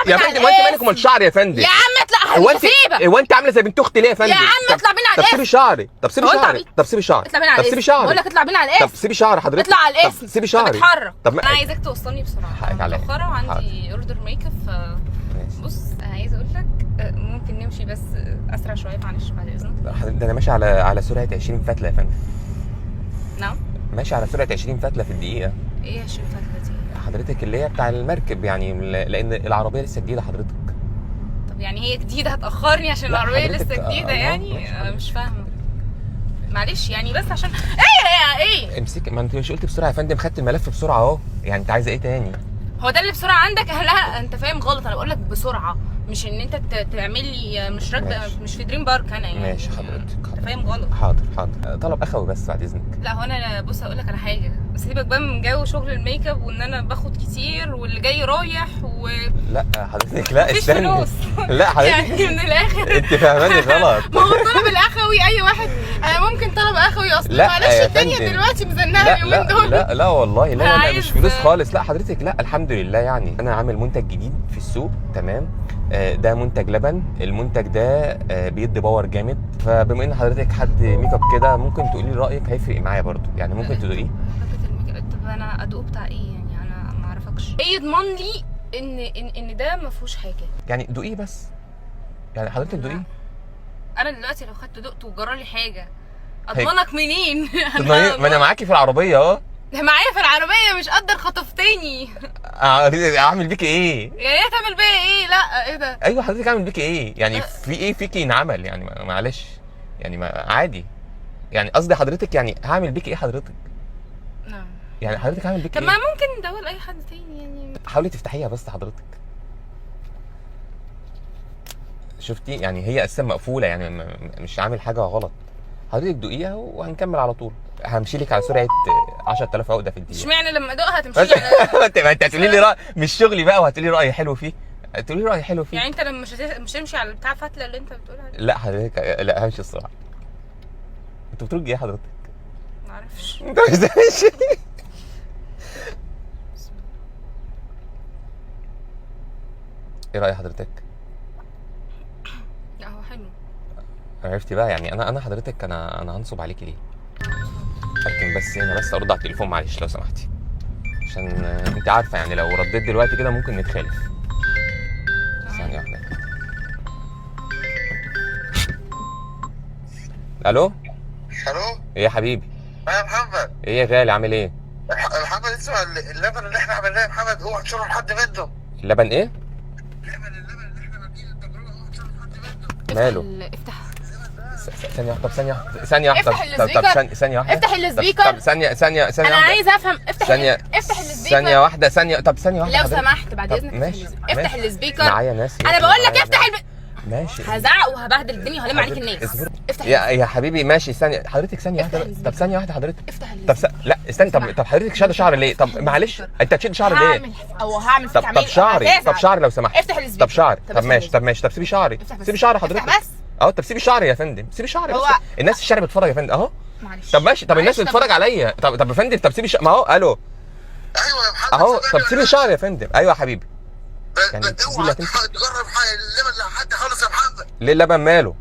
اطلع يا بينا على فندم، وانت مالك الاسم. ومال شعري يا فندم؟ يا عم اطلع، هو انت هسيبك. هو انت عامله زي بنت اختي ليه يا فندم؟ يا عم اطلع بينا على طب سيبي الاسم. شعري، طب سيبي هو انت شعري، عبيط؟ طب سيبي شعري، اطلع بينا على طب سيبي الاسم. شعري، بقول لك اطلع بينا على طب الاسم. سيبي شعري حضرتك. اطلع على الاسم. طب سيبي شعري. طب اتحرك. طب انا عايزاك توصلني بسرعه. حقك عليا. متاخرة وعندي order makeup. ماشي. بص انا عايزه اقول لك ممكن نمشي بس اسرع شوية معلش بعد اذنك. لا حضرتك، ده انا ماشي على سرعة 20 فتله يا فندم. نعم؟ ماشي على سرعة 20 فتله في الدقيقة. ايه 20 فتله دي؟ حضرتك اللي هي بتاع المركب يعني، لان العربية لسه جديدة حضرتك. طب يعني هي جديدة هتاخرني عشان لا العربية حضرتك، لسه جديدة يعني؟ ماشي انا حضرتك. مش فاهمه معلش يعني، بس عشان ايه ايه ايه امسكي، ما انت مش قلت بسرعة يا فندم؟ خدت الملف بسرعة اهو، يعني انت عايزه ايه تاني؟ هو ده اللي بسرعة عندك؟ لا انت فاهم غلط، انا بقول لك بسرعة مش ان انت تعمل لي مش راكبه، ماشي. مش في دريم بارك انا يعني. ماشي حضرتك. انت فاهم غلط. حاضر حاضر، طلب اخوي بس بعد اذنك. لا هو انا بص هقول لك على حاجة، سيبك بقى من جو شغل الميك اب وان انا باخد كتير واللي جاي رايح و لا حضرتك لا مفيش استني. فلوس. لا حضرتك يعني من الاخر انت فاهماني غلط. ما هو الطلب الاخوي اي واحد، انا ممكن طلب اخوي اصلا لا معلش يا الدنيا فندم. دلوقتي مزنقه لا اليومين لا دول. لا لا والله لا لا, لا عايز- مش فلوس خالص. لا حضرتك لا الحمد لله، يعني انا عامل منتج جديد في السوق تمام. ده منتج لبن، المنتج ده بيدي power جامد. فبما ان حضرتك حد ميك اب كده ممكن تقولي لي رايك، هيفرق معايا برضو يعني، ممكن تدوقيه. حركة الميك اب، طب انا ادوق بتاع ايه يعني؟ انا ما اعرفكش. ايه يضمن لي ان ان ان ده ما فيهوش حاجة؟ يعني دوقيه بس، يعني حضرتك دوقيه. انا دلوقتي لو خدت دقت وجرالي حاجة اضمنك منين؟ ما انا معاكي في العربية اهو. ده معايا في العربية مش قدر خطفتني. اعمل بيكي ايه؟ يعني ايه تعمل بيا ايه؟ لا ايه ده؟ ايوه حضرتك اعمل بيكي ايه؟ يعني في ايه فيكي ينعمل يعني؟ معلش يعني، ما عادي يعني، قصدي حضرتك يعني هعمل بيكي ايه حضرتك؟ نعم. يعني حضرتك هعمل بيكي طب ما ايه؟ ممكن ندور لاي حد تاني يعني. حاولي تفتحيها بس حضرتك. شفتي يعني هي اساسا مقفولة يعني، مش عامل حاجة غلط. حضرتك دوقيها وهنكمل على طول. همشي لك على سرعة 10000 عقده في الدقيقة. اشمعنى لما ادوقها تمشي بس لي على ما انت هتقولي لي راي مش شغلي بقى، وهتقولي لي راي حلو فيه، هتقولي لي راي حلو فيه. يعني انت لما مش هتمشي على بتاع فتله اللي انت بتقول عليه؟ لا حضرتك لا همشي الصراحة. انت بترجي ايه حضرتك؟ ما اعرفش. انت مش ماشي. ايه راي حضرتك؟ لا هو حلو. عرفتي بقى يعني انا حضرتك انا هنصب عليكي ليه؟ اركن بس هنا بس ارد على التليفون معلش لو سمحتي، عشان انت عارفه يعني لو رديت دلوقتي كده ممكن نتخالف. ثانية واحدة. الو الو. ايه يا حبيبي؟ يا محمد. ايه يا غالي عامل ايه؟ محمد اسمع، اللبن اللي احنا عملناه يا محمد اوعى تشرب لحد منه. اللبن ايه؟ اللبن اللي احنا عاملينه التجربة اوعى تشرب لحد منه. ماله؟ افتح ثانية واحدة، طب ثانية واحدة، ثانية واحدة، افتح طب ال speaker. ثانية واحدة. افتح ال speaker. طب ثانية ثانية ثانية انا واحدة. عايزه افهم. افتح ثانية افتح ال speaker. ثانية واحدة، ثانية، طب ثانية واحدة لو حضرتك. سمحت بعد طب اذنك ماشي، افتح ماشي. ال speaker. معايا ناس. انا بقول لك معايا افتح ناس. ماشي. هزعق وهبهدل الدنيا وهلم عليك حضرتك الناس. اصبري. افتح يا حبيبي ماشي، ثانية حضرتك، ثانية افتح واحدة. ال speaker. طب ثانية واحدة حضرتك. افتح طب لا استنى، طب حضرتك شاد شعر ليه؟ طب معلش انت هتشد شعر ليه؟ هعمل او هعمل فيك طب عميل. طب شعري، طب شعري لو سمحت. افتح ال speaker. طب شعري، طب طب افتح ماشي، ال speaker. طب ماشي، طب سيبي شعري، افتح بس. سيبي شعري افتح حضرتك. بس. اه طب سيبي شعري يا فندم، سيبي شعري بس. هو- الناس في الشارع بتتفرج يا فندم اهو. معلش طب ماشي، طب الناس معلش، بتتفرج عليا. طب يا فندم، طب سيبي ما هو الو. ايوه يا محمد اهو، سامعني طب سيبي ولا شعري يا فندم. ايوه يا حبيبي. يعني دي اللي اوعى هتمشي. تجرب اللبن لحد خالص يا محمد. ليه اللبن ماله؟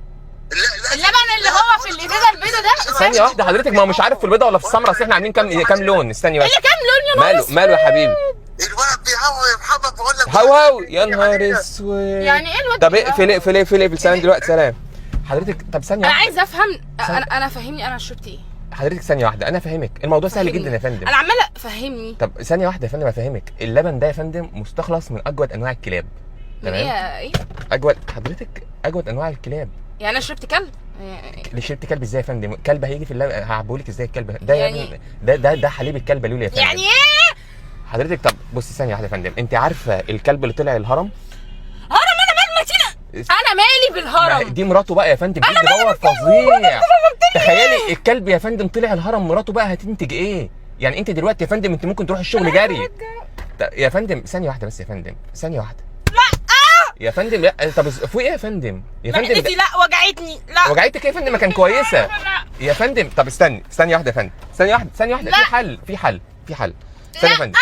لا لا اللبن اللي هو في الازازه البيضة ده. ثانية واحدة حضرتك، ما هو مش عارف في البيضة ولا في السمرة، اصل احنا عاملين كام لون. استني بس. اللي كام لون يا ماله ماله يا حبيبي؟ الولد بيهوى يا محمد بقول لك. هوهو يا نهار اسود. يعني ايه الواد طب بيهوهو؟ اقفل اقفل اقفل اقفل، سلام دلوقتي، سلام حضرتك. طب ثانية انا واحدة عايزه افهم، انا فهمني انا شربت ايه. حضرتك، ثانية واحدة انا فاهمك، الموضوع سهل فهمني. جدا يا فندم. انا عماله فهمني. طب ثانية واحدة يا فندم افهمك. اللبن ده يا فندم مستخلص من اجود انواع الكلاب. من تمام؟ ايه ايه؟ اجود حضرتك، اجود انواع الكلاب. يعني انا شربت كلب؟ اللي شربت كلب ازاي يا فندم؟ كلب هيجي في اللبن هعبهولك ازاي الكلب ده يا يعني- ابني؟ ده حليب الكلب لولي يا فندم. يعني ايه؟ حضرتك طب بصي ثانية واحدة يا فندم، انت عارفة الكلب اللي طلع الهرم؟ هرم؟ انا مال متينة، انا مالي ما بالهرم؟ دي مراته بقى يا فندم، دي power فظيع. تخيلي الكلب يا فندم طلع الهرم، مراته بقى هتنتج ايه؟ يعني انت دلوقتي يا فندم انت ممكن تروح الشغل جري. يا فندم ثانية واحدة بس يا فندم، ثانية واحدة. لا يا فندم لا، طب فوق ايه يا فندم؟ يا فندم معدتي لا وجعتني. لا وجعتك ايه يا فندم؟ ما كان كويسة يا فندم. طب استني ثانية واحدة يا فندم، ثانية واحدة، ثانية واحدة، في حل في حل في حل. ثانية يا فندم،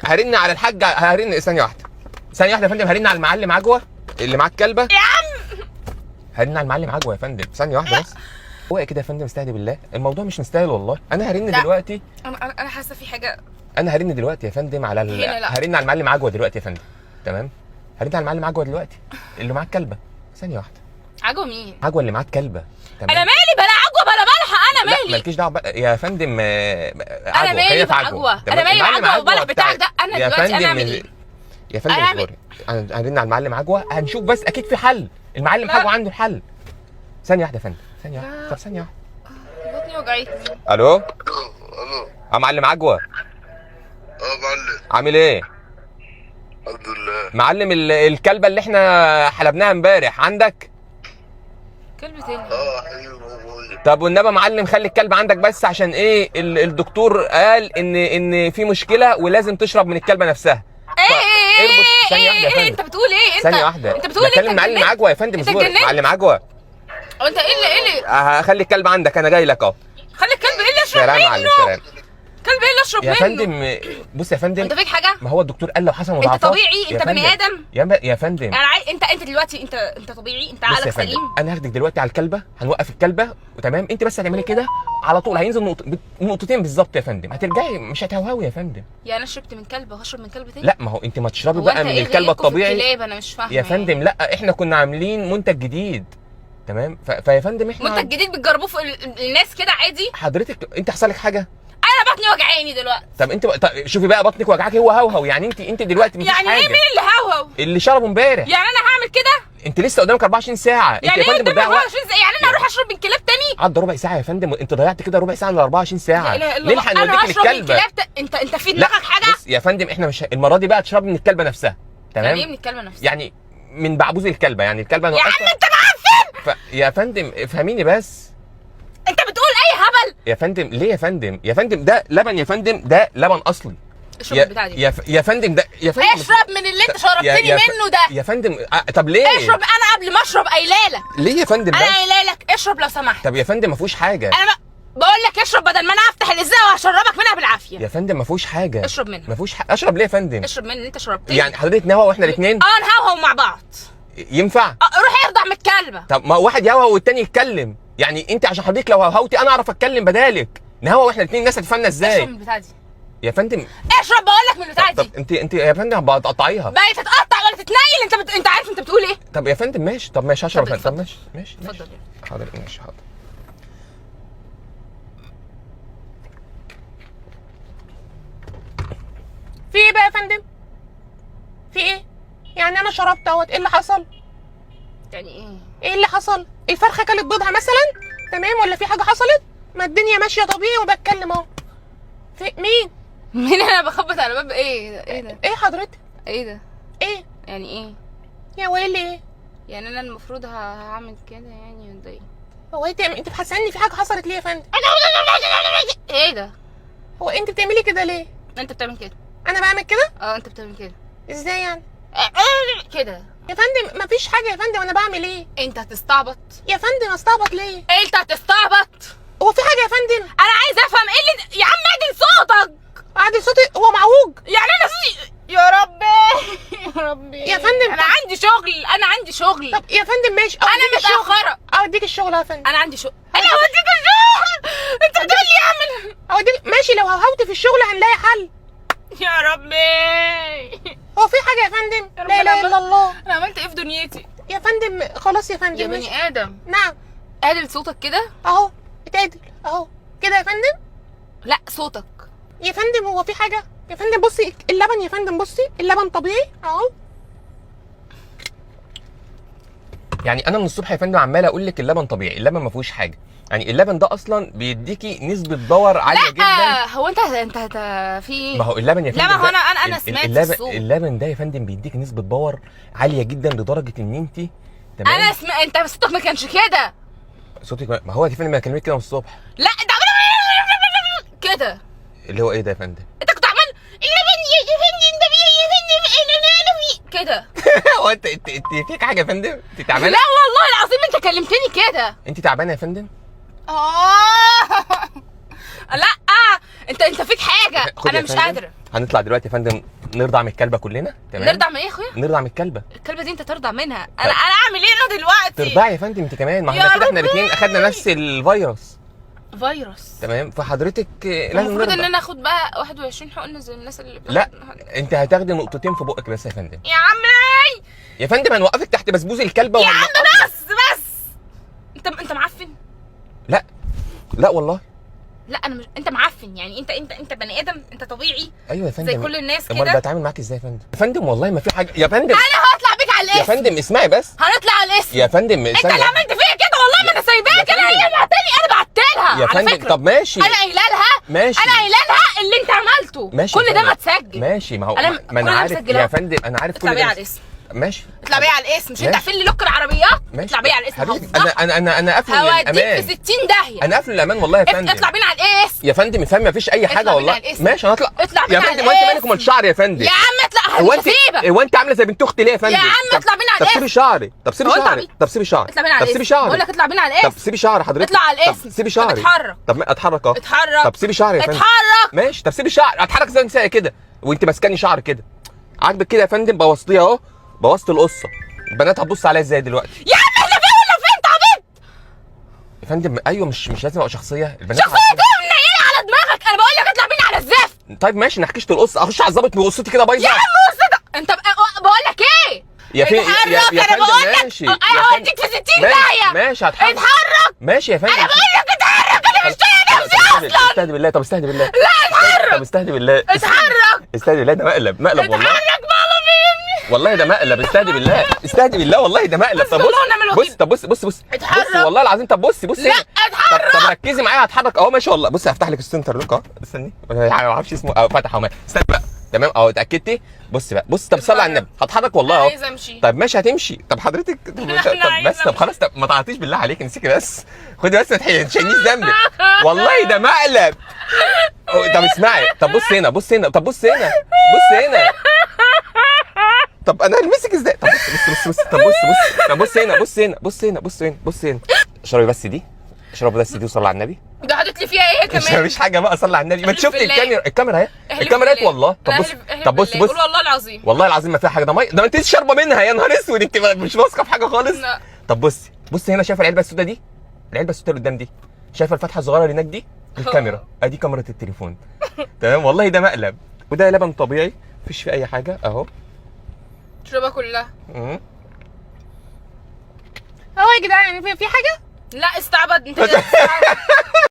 هرن على الحاج، هرن ثانية واحدة. ثانية واحدة يا فندم، هرن على المعلم عجوه اللي معاه الكلبة. يا عم هرن على المعلم عجوه يا فندم، ثانية واحدة بس. هو كده يا فندم، استهدي بالله، الموضوع مش مستاهل والله. انا هرن دلوقتي. انا حاسه في حاجة. انا هرن دلوقتي يا فندم على هرن على المعلم عجوه دلوقتي يا فندم، تمام؟ هرن على المعلم عجوه دلوقتي اللي معاه الكلبة. ثانية واحدة. عجوه مين؟ عجوه اللي معاه الكلبة. تمام. انا مالي بلا عجوه بلا بلحه، انا مالي. لا مالكيش دعوه بقى يا فندم. انا مالي بعجوه، انا مالي بعجوه وبلح بتاعك ده. انا دلوقتي انا اعمل ايه؟ يا فندم اصبري، هنرن على المعلم عجوه، هنشوف بس اكيد في حل. المعلم عجوه عنده الحل. ثانية واحدة يا فندم، ثانية واحدة. طب ثانية واحدة. بطني وجعتني. الو الو يا معلم عجوه. معلم عامل ايه؟ الحمد لله. معلم الكلبة اللي احنا حلبناها امبارح عندك؟ كلبة ايه؟ حبيبي. طب والنبي يا معلم خلي الكلب عندك بس، عشان ايه الدكتور قال ان في مشكلة ولازم تشرب من الكلبة نفسها. ايه ايه ايه ايه انت بتقول ايه؟ انت ثانية واحدة، انت بتقول ايه؟ بكلم معلم عجوه يا فندم. اصبري معلم عجوه. انت ايه اللي هخلي الكلب عندك، انا جاي لك اهو. خلي الكلب ايه اللي اشرب منه؟ سلام عليكم. كلب ايه اللي اشرب يا منه؟ يا فندم بص يا فندم، انت فيك حاجة؟ ما هو الدكتور قال لو حصل مضاعفات. انت طبيعي؟ انت بني ادم؟ يا فندم انا انت دلوقتي انت طبيعي؟ انت عقلك سليم؟ انا هاخدك دلوقتي على الكلبة، هنوقف الكلبة وتمام، انت بس هتعملي كده على طول، هينزل نقطتين بالظبط يا فندم، هترجعي مش هتهوهوي يا فندم. يعني انا شربت من كلبه وهشرب من كلب تاني؟ لا ما هو انت ما تشربي بقى من الكلبة الطبيعي. انا مش فاهمه يا فندم. لا احنا كنا عاملين منتج جديد، تمام؟ فيا فندم احنا منتج جديد بتجربوه في الناس كده عادي؟ حضرتك انت حصل لك حاجة؟ انا بطني وجعاني دلوقتي. طب انت طب شوفي بقى بطنك وجعاكي هو هوهو يعني. انت دلوقتي مفيش يعني حاجة. ايه؟ مين اللي هوهو؟ اللي شربه امبارح. يعني انا هعمل كده؟ انت لسه قدامك 24 ساعة. يعني انت يا فندم ايه 24 ساعة؟ يعني انا اروح اشرب من كلاب تاني؟ عدى ربع ساعة يا فندم، انت ضيعت كده ربع ساعة من 24 ساعة. لا اله الا الله. نلحق نوديك للكلبه. انت في دماغك حاجة؟ بص يا فندم احنا مش المرة دي بقى تشرب من الكلبة نفسها، تمام؟ يعني ايه من الكلبة نفسها؟ يعني من بعبوز الكلبة، يعني الكلبة يا عم انت معفن. يا فندم افهميني بس. انت بتقول اي هبل يا فندم. ليه يا فندم؟ يا فندم ده لبن يا فندم، ده لبن اصلي. اشرب البتاع دي يا فندم ده يا فندم. اشرب من اللي انت شربتني منه ده يا فندم. طب ليه؟ اشرب. انا قبل ما اشرب قايله لك. ليه يا فندم؟ انا قايله لك اشرب لو سمحت. طب يا فندم ما فيهوش حاجة. انا بقول لك اشرب بدل ما انا افتح الازازه وهشربك منها بالعافية. يا فندم ما فيهوش حاجة. اشرب منها. ما فيهوش حاجة. اشرب ليه يا فندم؟ اشرب من اللي انت شربتني. يعني حضرتك نهوى واحنا الاثنين؟ نهوى مع بعض. ينفع؟ روح ارضع من الكلبة. طب ما واحد يهوى والتاني يتكلم، يعني انت عشان حضرتك لو هوهوتي انا اعرف اتكلم بدالك. نهوى واحنا الاثنين، الناس هتفهمنا ازاي؟ اشرب من البتاعه دي يا فندم. اشرب بقول لك من البتاعه دي. طب انت يا فندم هتقطعيها. بقى تتقطع ولا تتنيل؟ انت عارف انت بتقول ايه؟ طب يا فندم ماشي. طب ماشي هشرب. طب ماشي ماشي اتفضل. حاضر ماشي حاضر. في ايه بقى يا فندم؟ في ايه؟ يعني انا شربت اهوت، ايه اللي حصل؟ يعني ايه؟ ايه اللي حصل؟ الفرخه كلت بيضها مثلا؟ تمام، ولا في حاجة حصلت؟ ما الدنيا ماشية طبيعي وبتكلم اهو. في مين؟ مين؟ انا بخبط على باب. ايه ايه ده؟ ايه حضرتك؟ ايه ده؟ ايه؟ يعني ايه؟ يا ويلي ايه؟ يعني انا المفروض هعمل كده يعني ولا ايه؟ هو انت بتحسسني في حاجة حصلت ليه يا فندم؟ ايه ده؟ هو انت بتعملي كده ليه؟ انت بتعمل كده. انا بعمل كده؟ اه انت بتعمل كده. ازاي يعني؟ كده يا فندم مفيش حاجة يا فندم، انا بعمل ايه؟ انت هتستعبط يا فندم. استعبط ليه؟ انت هتستعبط. هو في حاجة يا فندم؟ انا عايز افهم ايه اللي يا عم اعدل صوتك. اعدل صوتي؟ هو معوج يعني انا صوتي؟ يا ربي يا ربي يا فندم. انا عندي شغل، انا عندي شغل. طب يا فندم ماشي. انا متاخرة. اوديك الشغل يا فندم. انا عندي شغل. انا هوديك الشغل. انت بتقول لي اعمل اوديك ماشي. لو هوهوت في الشغل هنلاقي حل. يا ربي هو في حاجة يا فندم؟ لا اله الا الله. انا عملت ايه في دنيتي يا فندم؟ خلاص يا فندم. يا بني ادم. نعم. عدل صوتك كده اهو، اتعدل اهو كده يا فندم. لا صوتك يا فندم. هو في حاجة يا فندم؟ بصي اللبن يا فندم، بصي اللبن طبيعي اهو. يعني انا من الصبح يا فندم عمال اقول لك اللبن طبيعي، اللبن ما فيهوش حاجة. يعني اللبن ده اصلا بيديكي نسبه power عالية جدا. لا هو انت في ايه؟ ما هو اللبن يا فندم. لا ما هو انا سمعت الصوت. اللبن ده يا فندم بيديك نسبه power عالية جدا لدرجة ان انت تمام. انا انت صوتك ما كانش كده. صوتك ما هو يا فندم انا كلمتك كده من الصبح. لا انت كده اللي هو ايه ده يا فندم؟ انت كنت عمال اللبن يا فندم ده يا فندم كده. هو انت فيك حاجة يا فندم؟ انت تعبانة؟ لا والله العظيم انت كلمتني كده. انت تعبانة يا فندم؟ لا انت فيك حاجة، خد انا يا مش فندم. قادرة. هنطلع دلوقتي يا فندم نرضع من الكلبة كلنا، تمام؟ نرضع من ايه يا اخويا؟ نرضع من الكلبة. الكلبة دي انت ترضع منها، انا اعمل ايه انا دلوقتي؟ ترضعي يا فندم انت كمان، ما يا احنا كده احنا ربي. الاثنين اخدنا نفس الفيروس. فيروس. تمام، فحضرتك لازم المفروض ان نرضع. انا اخد بقى 21 حقنه زي الناس اللي لا بتاخد- انت هتاخدي نقطتين في بقك بس يا فندم. يا عمي يا فندم هنوقفك تحت بسبوس الكلبة يا عم وهنوقفك. بس انت معفن. لا لا والله. لا انا مش، انت معفن يعني، انت بني ادم، انت طبيعي ايوه يا فندم زي كل الناس امال كده. بتعامل معاك ازاي يا فندم؟ يا فندم والله ما في حاجة يا فندم. انا هطلع بيك على يا الاسم. فندم اسمعي بس هنطلع على الاسم. يا فندم. انت اللي عملت فيا كده والله، ما انا سايباك. يا انا فندم. هي بعتلي، انا بعت لها يا على فندم فكرة. طب ماشي انا قايله لها، ماشي انا قايله لها اللي انت عملته. ماشي يا كل ده فندم. ما اتسجل. ماشي، ما هو أنا ما كل انا ده عارف مسجلاه. يا فندم، انا عارف اطلع كل بيا ده على الاسم. ماشي اطلع بيا على الاسم. مش انت ماشي. قافل لي lock العربيات؟ ماشي اطلع بيا على الاسم. حبيبي انا قافله هوديك في للامان. 60 داهية. انا قافله للامان والله يا فندم. اطلع بينا على الاسم. يا فندم فاهم مفيش اي حاجة اطلع بينا والله. على الاسم. ماشي انا هطلع. اطلع يا بينا على فندم وانت مالك الاسم. ومال شعري يا فندم؟ يا عم اطلع، هو انت هسيبك. هو انت عامله زي بنت اختي ليه يا فندم؟ يا عم اطلع بينا على طب سيبي الاسم. شعري، طب سيبي هو انت شعري، عبيط؟ طب سيبي شعري، اطلع بينا على طب سيبي الاسم. شعري، بقول لك اطلع بينا على طب الاسم. سيبي شعري حضرتك. اطلع على الاسم. طب سيبي شعري. طب اتحرك. طب ما اتحرك اهو. اتحرك. طب سيبي شعري يا فندم. اتحرك. ماشي، طب سيبي شعري. اتحرك زي ما كده وانت ماسكاني شعر كده. عاجبك كده يا فندم؟ بوظتيها اهو، بوظت القصة. البنات هتبص عليا ازاي دلوقتي؟ يا عم احنا فين ولا فين؟ انت عبيط؟ يا فندم ايوه، مش لازم ابقى شخصية. البنات شخصية ايه منيله على دماغك؟ انا بقول لك اطلع بينا على الزفت. طيب ماشي، نحكيش القصة. اخش على الظابط بقصتي كده بايظة. يا عم قصتك انت بقول لك ايه؟ يا فين اتحرك. يا انا فندم بقول لك ماشي. انا يا فندم. هوديك في 60 ماشي، داهية. ماشي هتحرك. اتحرك. ماشي يا فندم. انا بقول لك اتحرك، انا مش طايقة نفسي اصلا. استهدي بالله. طب استهدي بالله. لا اتحرك. طب استهدي بالله. اتحرك. استهدي بالله، ده مقلب، مقلب والله. اتحرك بقى فهمني. والله ده مقلب. استهدي بالله، استهدي بالله، والله ده مقلب. طب الله ونعم بص الوكيل. بص، طب بص بص بص اتحرك. بص والله العظيم. طب بصي بصي لا هنا. اتحرك. طب ركزي معايا، هتحرك اهو. ماشي والله. بصي هفتح لك ال center lock اهو. استني، ما اعرفش اسمه اهو، فتح اهو. استني بقى. تمام اهو، اتاكدتي؟ بصي بقى، بص. طب صلي على النبي. هتحرك والله اهو. عايزه امشي. طب ماشي هتمشي. طب حضرتك طب, أنا طب عايزة بس، طب أمشي. خلاص. طب ما تعيطيش بالله عليك، امسكي بس، خدي بس، ما تشيلنيش ذنبك والله ده مقلب. طب اسمعي، طب بص هنا، بص هنا، طب بص هنا، بص هنا. طب انا هلمسك ازاي؟ طب بص بص بص بص، طب بص بص، طب بص هنا، بص هنا، بص هنا، بص هنا، بص هنا. اشربي بس دي، اشربي بس دي وصلي على النبي. ده حاطط لي فيها ايه مش كمان؟ مفيش حاجة بقى، صلي على النبي. ما انت احلف شفتي بالله. الكاميرا، الكاميرا اهي، احلف الكاميرا اهي بالله. والله. طب لا، بص، احلف طب بص بالله. بص، قول والله العظيم. والله العظيم ما فيها حاجة. ده مية، ده ما انت شاربه منها. يا نهار اسود، انت مش واثقة في حاجة خالص. لا. طب بصي بصي هنا، شايفه العلبة السوداء دي؟ العلبة السوداء اللي قدام دي، شايفه الفتحة الصغيرة اللي هناك دي؟ الكاميرا ادي كاميرا التليفون. تمام والله ده مقلب. وده لبن طبيعي مفيش فيه اي حاجة اهو. اشربها كلها. مم. هو يا جدعان في حاجة؟ لا استعبد انت كده.